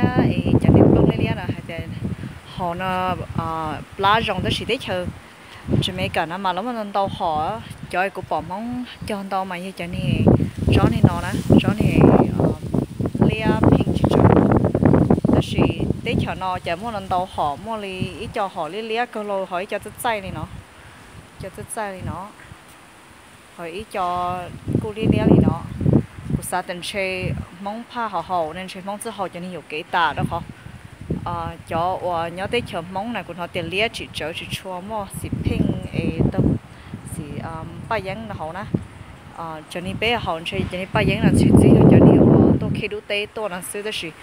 liab es cov niag nplooj liab liab no hais tias hom no plab zoo tab sis teb chaws Jamaica no mas lawv muaj ntau hom. Cov kuv pom Hmoob cog ntau mas yog cov niag tsob niag no na, tsob niag liab pheej tsis tsawg. Tab sis teb chaws no cas muaj ntau hom, muaj li ib co hom liab liab kawg los ho ib co txaij txaij li no, co txaij txaij li no, ho ib co kuj liab liab li no. Kuv xav tias ntshe Hmoob phaj haus haus ne, ntshe Hmoob twb haus cov niag yuam kev tas rau qhov cov uas nyob teb chaws Hmoob na kuv hnov tias liab tsis tsawg, tsis tshua muaj xim pheej es tau xim paj yeeb no hauv na. Cov niag peb haus ntshe cov niag paj yeeb no tsis txib yog cov niag uas tuaj khib dub teb tuaj no xwb, tab sis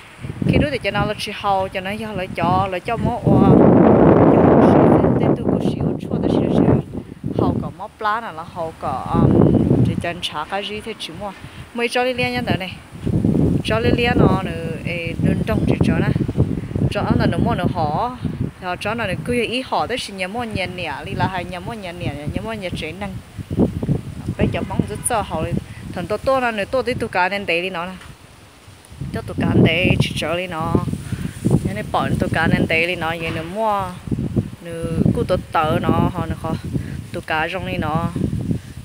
khib dub tias cov no lawv tsis haus, cov no yog lawv cov lawv coj muab ua, coj muab siv xwb, tej tug kuj siv ua tshuaj tab sis lawv tsis haus kom mob plab na, lawv haus kom ntshe cov ntshav qab zib thiaj tsis muaj. Muaj ib tsob liab liab nyob ntawd ne, tsob liab liab no nws, nws nroog tsis tsawg na, tsob ntawd nws muaj nws hom, yog tsob no nws kuj yog ib hom tab sis nyias muaj nyias niam li lawv hais, nyias muaj nyias niam, nyias muaj nyias tsev neeg. Peb cov Hmoob twb txawj haus li, thaum nws tuaj no nws tuaj tib tug kav ntev ntev li no na, tuaj tus kav ntev tsis tsawg li no. Yog nej pom tus kav ntev ntev li no ces nws muaj, nws kuj tawv tawv no ho nws qhov, tus kav zoo li no,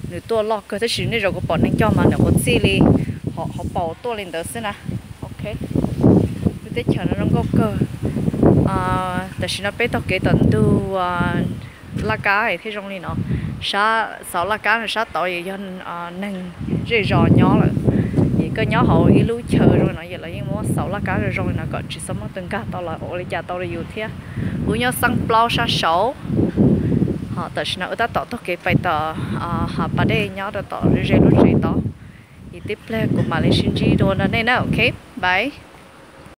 nws tuaj loj kawg tab sis nej zaum kuv pom neeg cog mas nws quav txij li hauv paus tuaj li ntawd xwb na. Ok, lub teb chaws no zoo nkauj kawg. Tam sim no peb taug kev tom ntug laj kab thiaj zoo li no. Sab xauv laj kab no sab tod yog neeg zej zos nyob lawm. Ces koj nyob hauv ib lub chaw zoo li no ces lawv yeej muab xauv laj kab zoo zoo li no kom tsis txhob muaj tus nkag tau los ua li cas tau rau yus thiab. Kuv nyob xeeb plaub sab saud, ho tam sim no wb tab tom taug kev pais tom Hav Pas Dej nyob rau tom ze lub tsev tod. Ces tib pliag kuv mam li sib ntsib dua nrog nej na, ok, bye.